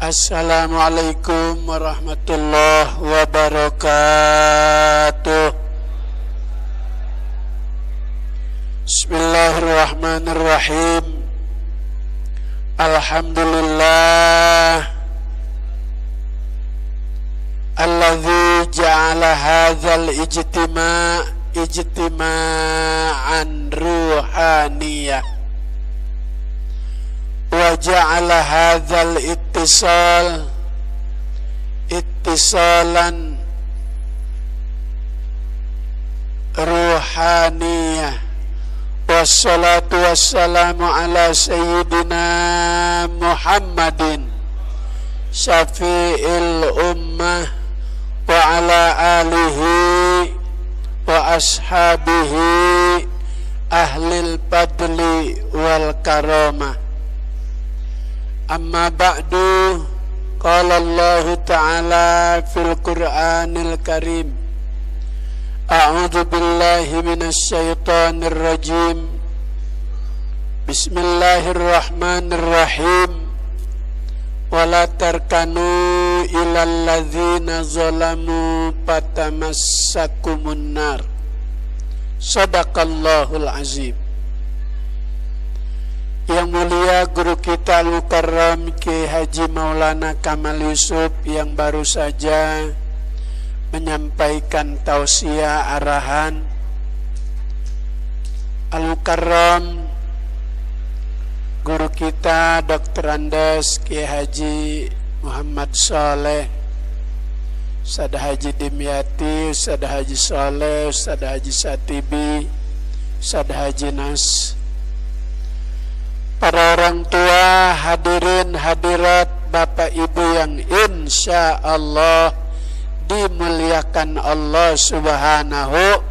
Assalamualaikum warahmatullahi wabarakatuh. Bismillahirrahmanirrahim. Alhamdulillah alladzi ja'ala hadzal ijtima'an ruhaniyah wa ja'ala hadzal ittisalan ruhaniyah. Wassalatu wassalamu ala sayyidina Muhammadin syafi'il ummah wa ala alihi wa ashabihi ahlil fadli wal karamah. Amma ba'du, qala Allah ta'ala fil Qur'anil Karim, a'udzu billahi minasy syaithanir rajim. Bismillahirrahmanirrahim. Wala tarkanu ilal ladzina zalamu fatamassakumun nar. Shadaqallahul azim. Yang mulia guru kita Al-Mukarram Kiai Haji Maulana Kamal Yusuf yang baru saja menyampaikan tausiah arahan. Al-Mukarram guru kita Dr. Andes Kiai Haji Muhammad Saleh, Ustaz Haji Dimyati, Ustaz Haji Saleh, Ustaz Haji Satibi, Ustaz Haji Nas, para orang tua, hadirin hadirat, Bapak Ibu yang insya Allah dimuliakan Allah subhanahu.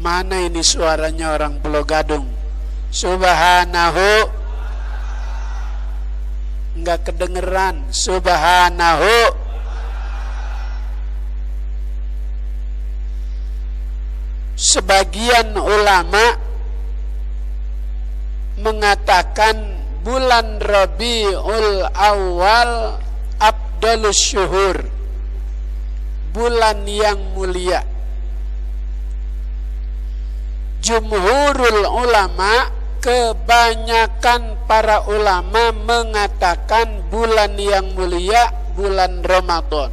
Mana ini suaranya orang Pulau Gadung? Subhanahu. Enggak kedengeran. Subhanahu. Sebagian ulama mengatakan bulan Rabiul Awal afdalus syuhur, bulan yang mulia. Jumhurul ulama, kebanyakan para ulama mengatakan bulan yang mulia bulan Ramadan.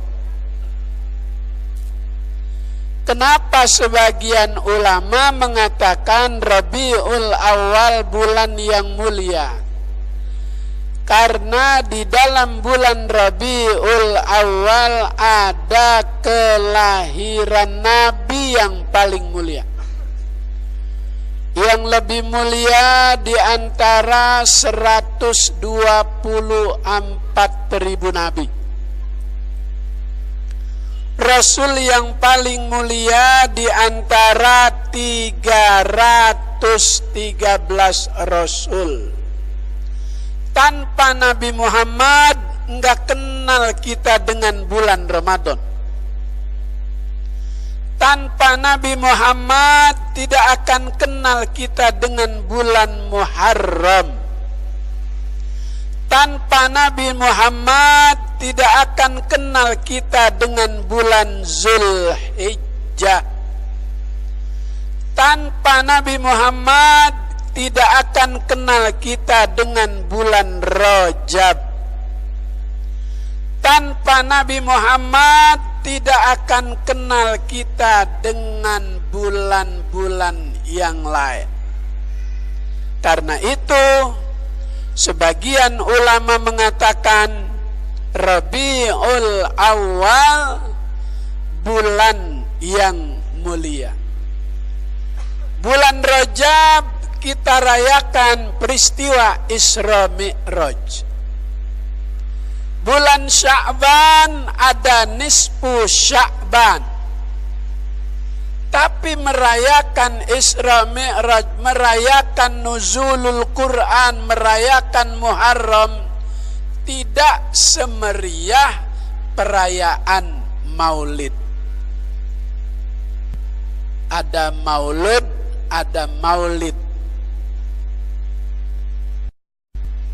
Kenapa sebagian ulama mengatakan Rabiul Awal bulan yang mulia? Karena di dalam bulan Rabiul Awal ada kelahiran Nabi yang paling mulia, yang lebih mulia di antara 124.000 nabi. Rasul yang paling mulia di antara 313 Rasul. Tanpa Nabi Muhammad enggak kenal kita dengan bulan Ramadan. Tanpa Nabi Muhammad tidak akan kenal kita dengan bulan Muharram. Tanpa Nabi Muhammad tidak akan kenal kita dengan bulan Zulhijjah. Tanpa Nabi Muhammad tidak akan kenal kita dengan bulan Rajab. Tanpa Nabi Muhammad tidak akan kenal kita dengan bulan-bulan yang lain. Karena itu sebagian ulama mengatakan Rabiul Awal bulan yang mulia. Bulan Rajab kita rayakan peristiwa Isra Mi'raj. Bulan Sya'ban ada nisfu Sya'ban. Tapi merayakan Isra Mi'raj, merayakan nuzulul Quran, merayakan Muharram tidak semeriah perayaan Maulid. Ada Maulud, ada maulid.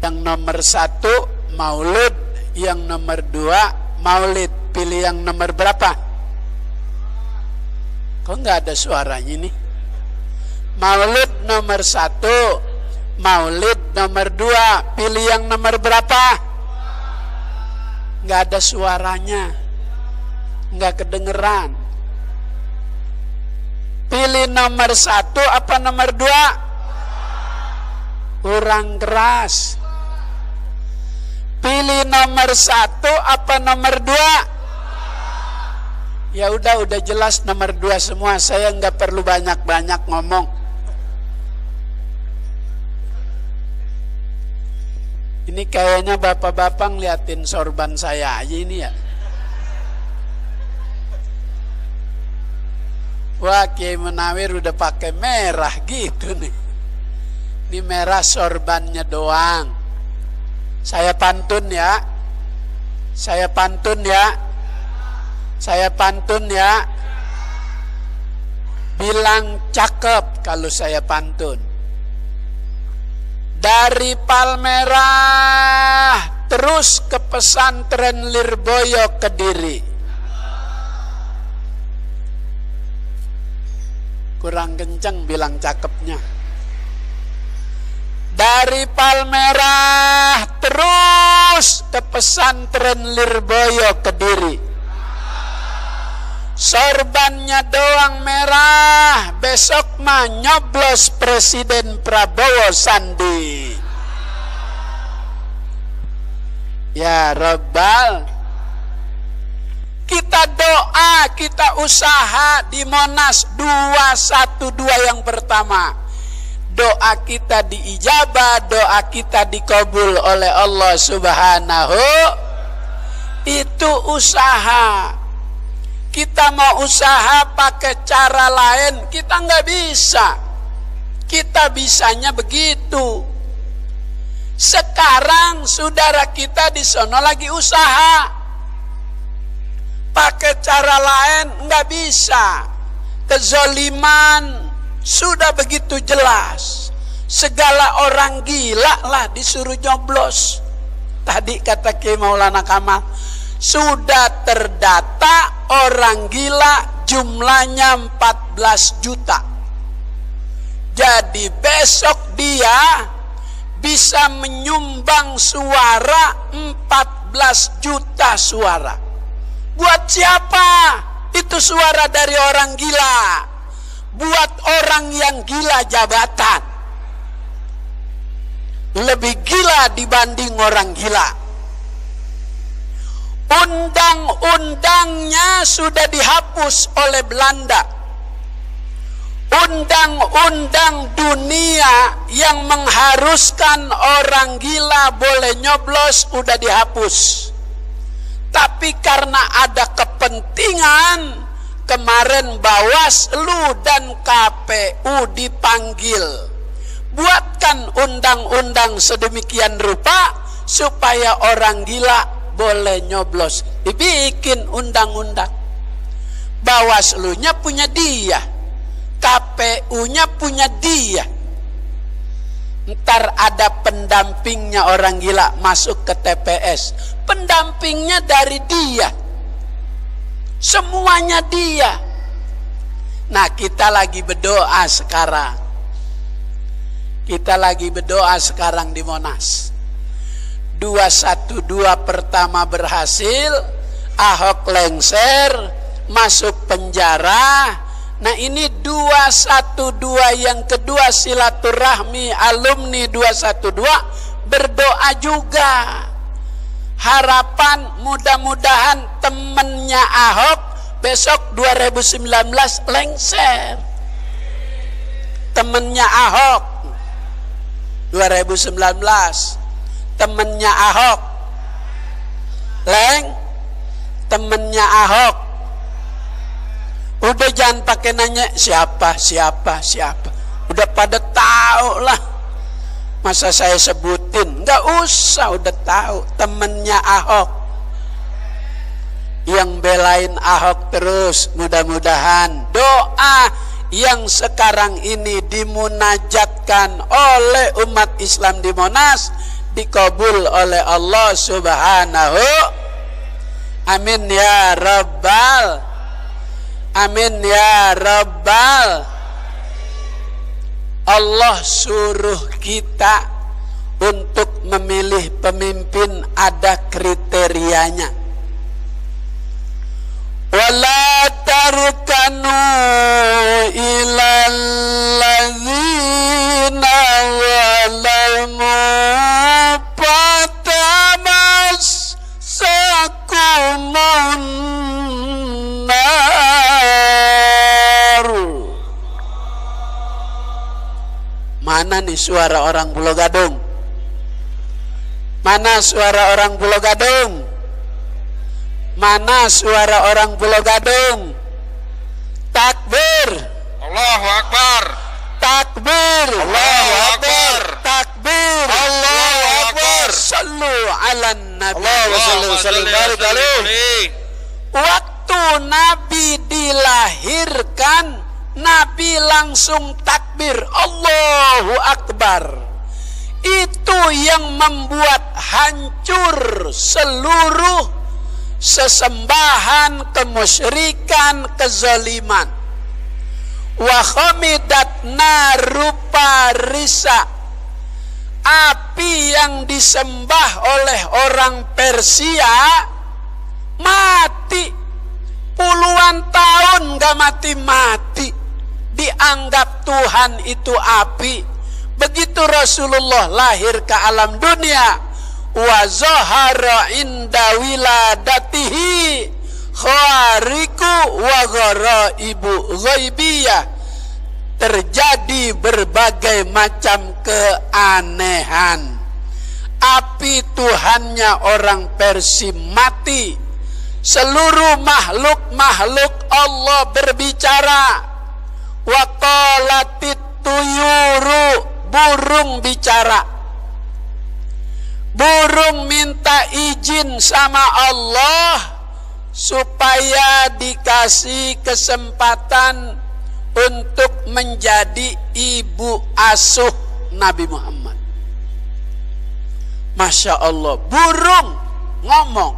Yang nomor 1 maulud, yang nomor 2 maulid. Pilih yang nomor berapa? Kok nggak ada suaranya nih? Maulud nomor 1, maulid nomor 2. Pilih yang nomor berapa? Nggak ada suaranya, nggak kedengeran. Pilih nomor 1 apa nomor 2? Kurang keras. Pilih nomor 1 apa nomor 2? Ya udah jelas nomor 2 semua. Saya nggak perlu banyak-banyak ngomong. Ini kayaknya bapak-bapak ngeliatin sorban saya aja ini ya. Wah, Kiai Munawir udah pakai merah gitu nih. Ini merah sorbannya doang. Saya pantun ya. Saya pantun ya. Saya pantun ya. Bilang cakep kalau saya pantun. Dari Palmerah terus ke pesantren Lirboyo Kediri. Kurang kenceng bilang cakepnya. Dari Palmerah terus ke pesantren Lirboyo Kediri. Sorbannya doang merah, besok mah nyoblos Presiden Prabowo Sandi. Ya Rabbal, kita doa, kita usaha di Monas 212 yang pertama. Doa kita diijabah, doa kita dikabul oleh Allah Subhanahu. Itu usaha. Kita mau usaha pakai cara lain, kita nggak bisa. Kita bisanya begitu. Sekarang saudara kita di sono lagi usaha, pakai cara lain nggak bisa. Kezoliman sudah begitu jelas. Segala orang gila lah disuruh nyoblos. Tadi kata Kiai Maulana Kamal, sudah terdata orang gila jumlahnya 14 juta. Jadi besok dia bisa menyumbang suara 14 juta suara. Buat siapa? Itu suara dari orang gila. Buat orang yang gila jabatan. Lebih gila dibanding orang gila. Undang-undangnya sudah dihapus oleh Belanda. Undang-undang dunia yang mengharuskan orang gila boleh nyoblos udah dihapus. Tapi karena ada kepentingan, kemarin Bawaslu dan KPU dipanggil. Buatkan undang-undang sedemikian rupa supaya orang gila boleh nyoblos. Dibikin undang-undang. Bawaslu-nya punya dia, KPU-nya punya dia. Ntar ada pendampingnya orang gila masuk ke TPS. Pendampingnya dari dia. Semuanya dia. Nah, kita lagi berdoa sekarang. Kita lagi berdoa sekarang di Monas. 212 pertama berhasil, Ahok lengser, masuk penjara. Nah ini 212 yang kedua silaturahmi alumni 212 berdoa juga. Harapan mudah-mudahan temennya Ahok besok 2019 lengser. Temennya Ahok 2019. Temennya Ahok temennya Ahok. Udah jangan pakai nanya siapa. Udah pada tahu lah. Masa saya sebutin? Nggak usah, udah tahu. Temennya Ahok yang belain Ahok terus. Mudah-mudahan doa yang sekarang ini dimunajatkan oleh umat Islam di Monas dikabul oleh Allah Subhanahu. Amin ya Rabbal. Amin ya Rabbal. Allah suruh kita untuk memilih pemimpin ada kriterianya. Wala tarkanu ilal ladzina zalamu fatamassakumun nar. Mana nih suara orang Pulau Gadung? Mana suara orang Pulau Gadung? Mana suara orang Pulau Gadung? Takbir. Allahu Akbar. Takbir. Allahu Akbar. Takbir. Allahu Akbar. Sallu ala Nabi. Allahumma shalli barik alaihi. Waktu Nabi dilahirkan, Nabi langsung takbir Allahu Akbar. Itu yang membuat hancur seluruh sesembahan, kemusyrikan, kezaliman. Wa khamidat narupa risa, api yang disembah oleh orang Persia mati puluhan tahun gak mati-mati, dianggap Tuhan itu api. Begitu Rasulullah lahir ke alam dunia, wa zahara inda wiladatihi khariku wa ghaibu ghaibiyah, terjadi berbagai macam keanehan. Api Tuhannya orang Persia mati. Seluruh makhluk-makhluk Allah berbicara. Wa qalatit tuyuru, burung bicara. Burung minta izin sama Allah supaya dikasih kesempatan untuk menjadi ibu asuh Nabi Muhammad. Masya Allah, burung ngomong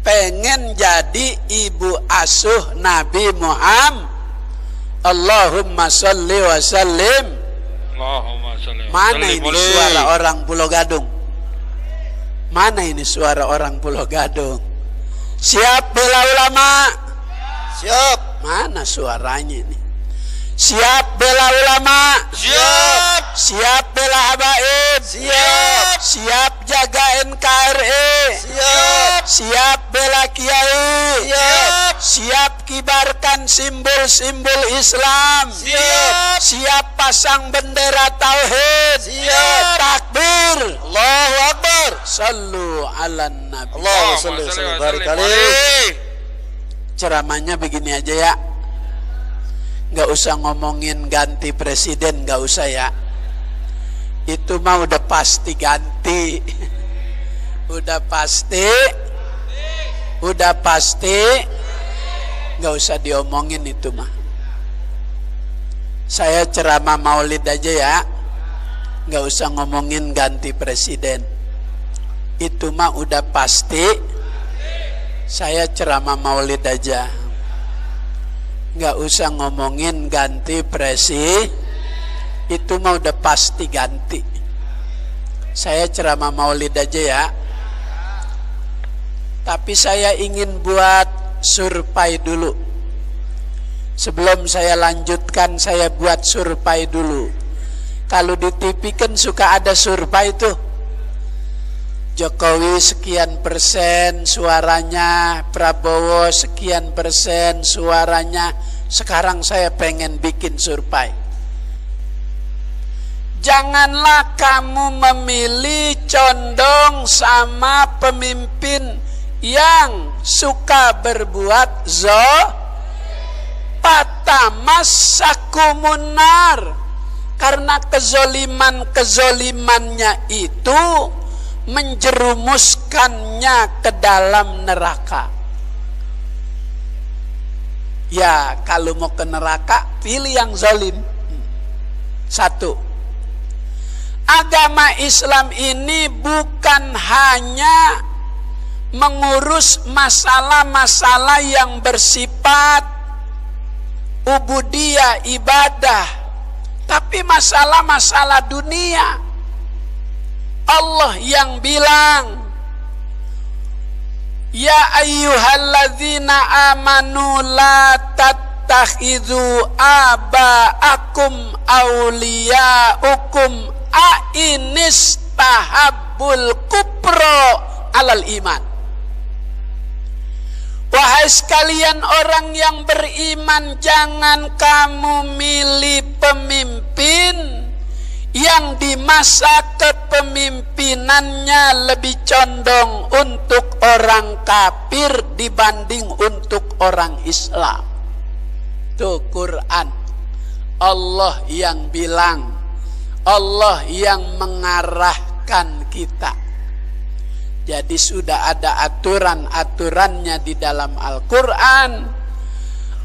pengen jadi ibu asuh Nabi Muhammad. Allahumma salli wa sallim. Allahumma shalli. Mana ini suara orang Pulau Gadung? Mana ini suara orang Pulau Gadung? Siap bela ulama? Siap. Mana suaranya ini? Siap bela ulama? Siap. Siap bela habaib? Siap. Siap jaga NKRI? Siap. Siap bela kiai? Siap. Siap kibarkan simbol-simbol Islam? Siap. Siap pasang bendera tauhid? Siap. Takbir. Allahu Akbar. Sallu ala Nabi. Allahumma shalli barik alaihi. Ceramahnya begini aja ya, nggak usah ngomongin ganti presiden, nggak usah ya. Itu mah udah pasti ganti. Udah pasti, nggak usah diomongin itu mah. Saya ceramah maulid aja ya, nggak usah ngomongin ganti presiden. Itu mah udah pasti. Saya ceramah maulid aja, nggak usah ngomongin ganti presi. Itu mah udah pasti ganti. Saya ceramah maulid aja ya. Tapi saya ingin buat survei dulu. Sebelum saya lanjutkan, saya buat survei dulu. Kalau di TV kan suka ada survei tuh. Jokowi sekian persen suaranya, Prabowo sekian persen suaranya. Sekarang saya pengen bikin survei. Janganlah kamu memilih condong sama pemimpin yang suka berbuat patamassakumunnar, karena kezolimannya itu menjerumuskannya ke dalam neraka. Ya kalau mau ke neraka pilih yang zalim. Satu, agama Islam ini bukan hanya mengurus masalah-masalah yang bersifat ubudiyah, ibadah, tapi masalah-masalah dunia. Allah yang bilang, ya ayyuhalladzina amanu la tattakhidhu aba'akum awliya'ukum a'inistahabbul kufra alal iman. Wahai sekalian orang yang beriman, jangan kamu milih pemimpin yang di masa kepemimpinannya lebih condong untuk orang kafir dibanding untuk orang Islam. Tuh Quran, Allah yang bilang, Allah yang mengarahkan kita. Jadi sudah ada aturan-aturannya di dalam Al-Quran.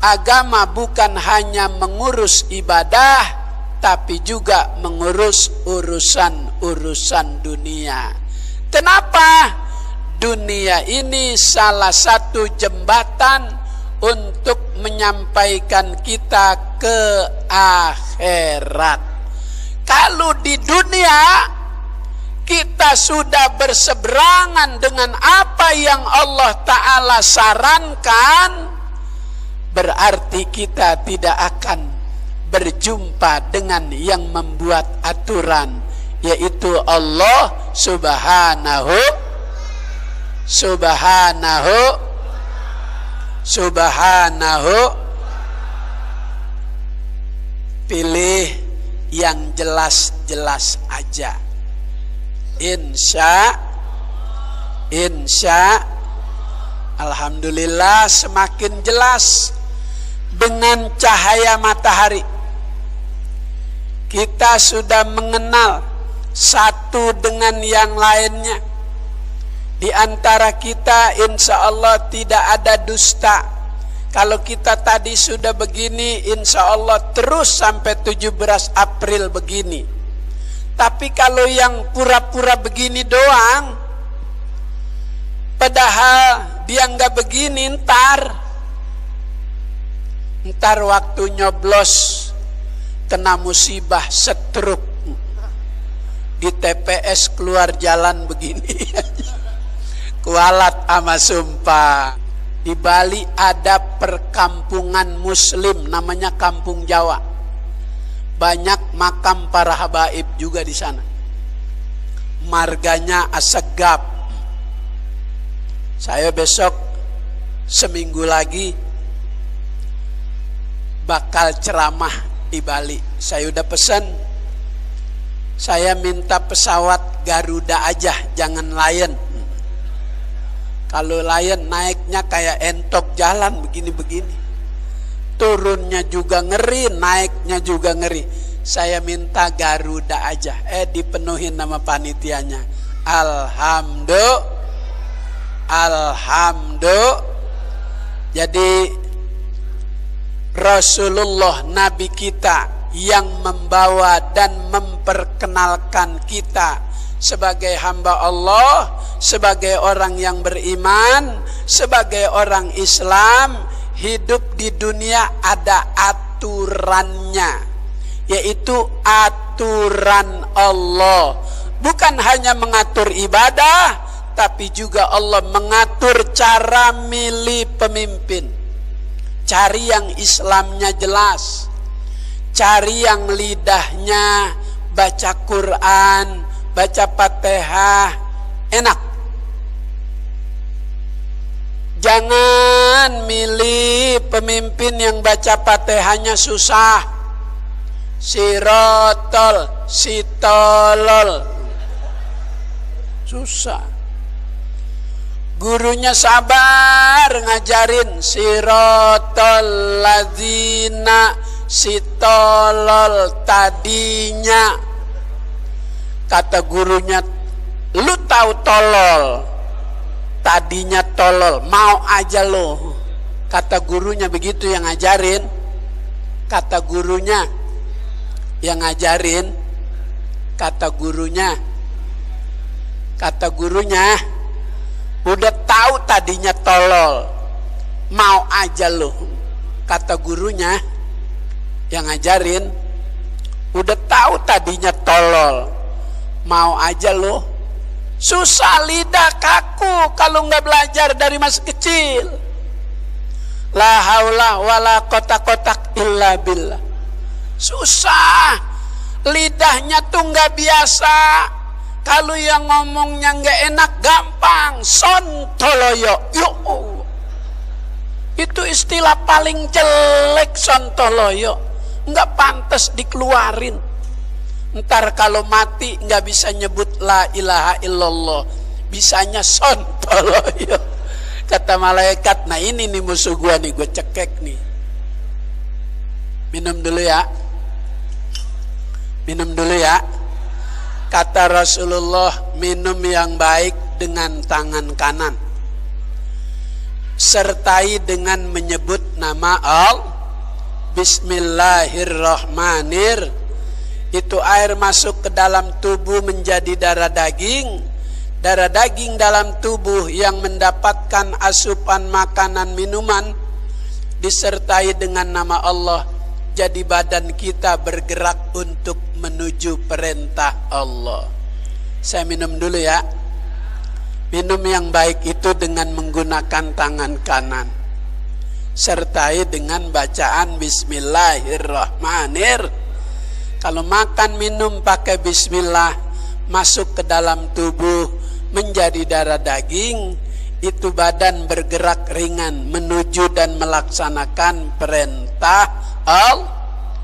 Agama bukan hanya mengurus ibadah, tapi juga mengurus urusan-urusan dunia. Kenapa? Dunia ini salah satu jembatan untuk menyampaikan kita ke akhirat. Kalau di dunia kita sudah berseberangan dengan apa yang Allah Ta'ala sarankan, berarti kita tidak akan berjumpa dengan yang membuat aturan, yaitu Allah Subhanahu. Pilih yang jelas-jelas aja. Insya Alhamdulillah semakin jelas dengan cahaya matahari. Kita sudah mengenal satu dengan yang lainnya. Di antara kita insya Allah tidak ada dusta. Kalau kita tadi sudah begini, insya Allah terus sampai 17 April begini. Tapi kalau yang pura-pura begini doang, padahal dia nggak begini, ntar waktu nyoblos kena musibah stroke di TPS keluar jalan begini. Kualat ama sumpah. Di Bali ada perkampungan Muslim namanya Kampung Jawa. Banyak makam para habaib juga di sana. Marganya Assegaf. Saya besok seminggu lagi bakal ceramah di Bali. Saya udah pesan. Saya minta pesawat Garuda aja, jangan Lion. Kalau Lion naiknya kayak entok jalan begini-begini. Turunnya juga ngeri, naiknya juga ngeri. Saya minta Garuda aja. Dipenuhin nama panitianya. Alhamdulillah. Jadi Rasulullah Nabi kita yang membawa dan memperkenalkan kita sebagai hamba Allah, sebagai orang yang beriman, sebagai orang Islam. Hidup di dunia ada aturannya, yaitu aturan Allah. Bukan hanya mengatur ibadah, tapi juga Allah mengatur cara milih pemimpin. Cari yang Islamnya jelas, cari yang lidahnya baca Quran, baca Fatihah, enak. Jangan milih pemimpin yang baca Fatihahnya susah. Sirotol, sitolol. Susah. Gurunya sabar ngajarin sirotol ladzina sitolol tadinya. Kata gurunya, lu tahu tolol, tadinya tolol, mau aja lo. Kata gurunya begitu yang ngajarin. Kata gurunya yang ngajarin. Kata gurunya udah tahu tadinya tolol, mau aja loh. Kata gurunya yang ngajarin, udah tahu tadinya tolol, mau aja loh. Susah, lidah kaku kalau nggak belajar dari masih kecil. La haula wala kotak-kotak illa billah. Susah, lidahnya tuh nggak biasa. Kalau yang ngomongnya nggak enak gampang, sontoloyo. Yuk, itu istilah paling jelek, sontoloyo. Nggak pantas dikeluarin. Ntar kalau mati nggak bisa nyebut la ilaha illallah, bisanya sontoloyo. Kata malaikat, nah ini nih musuh gua nih, gua cekek nih. Minum dulu ya. Minum dulu ya. Kata Rasulullah, minum yang baik dengan tangan kanan, sertai dengan menyebut nama Allah. Bismillahirrahmanirrahim. Itu air masuk ke dalam tubuh menjadi darah daging. Darah daging dalam tubuh yang mendapatkan asupan makanan minuman disertai dengan nama Allah. Jadi badan kita bergerak untuk menuju perintah Allah. Saya minum dulu ya. Minum yang baik itu dengan menggunakan tangan kanan, sertai dengan bacaan Bismillahirrahmanirrahim. Kalau makan minum pakai bismillah, masuk ke dalam tubuh menjadi darah daging, itu badan bergerak ringan menuju dan melaksanakan perintah Allah.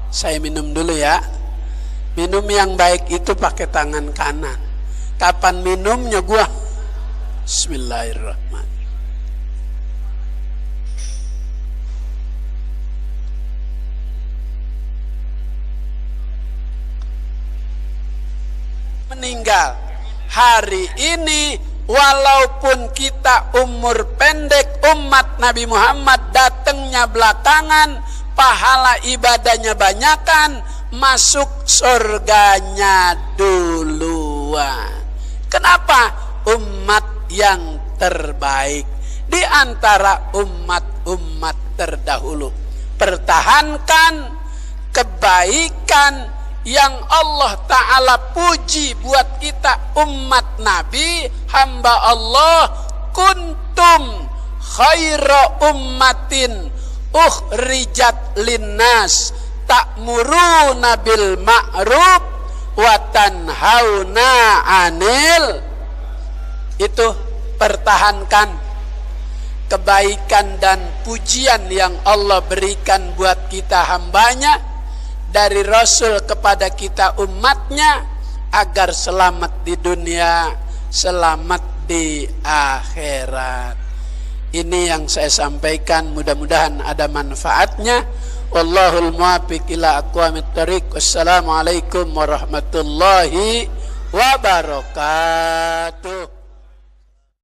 Saya minum dulu ya. Minum yang baik itu pakai tangan kanan. Kapan minumnya gua? Bismillahirrahmanirrahim. Meninggal hari ini, walaupun kita umur pendek, umat Nabi Muhammad datangnya belakangan, pahala ibadahnya banyakan, masuk surganya duluan. Kenapa? Umat yang terbaik di antara umat-umat terdahulu. Pertahankan kebaikan yang Allah Ta'ala puji buat kita umat Nabi, hamba Allah. Kuntum khaira ummatin ukhrijat linnas ta'muruna bil ma'ruf wa tanhauna 'anil. Itu pertahankan kebaikan dan pujian yang Allah berikan buat kita hambanya, dari Rasul kepada kita umatnya, agar selamat di dunia, selamat di akhirat. Ini yang saya sampaikan, mudah-mudahan ada manfaatnya. Wallahul muwaffiq ila aqwamit thoriq. Wassalamualaikum warahmatullahi wabarakatuh.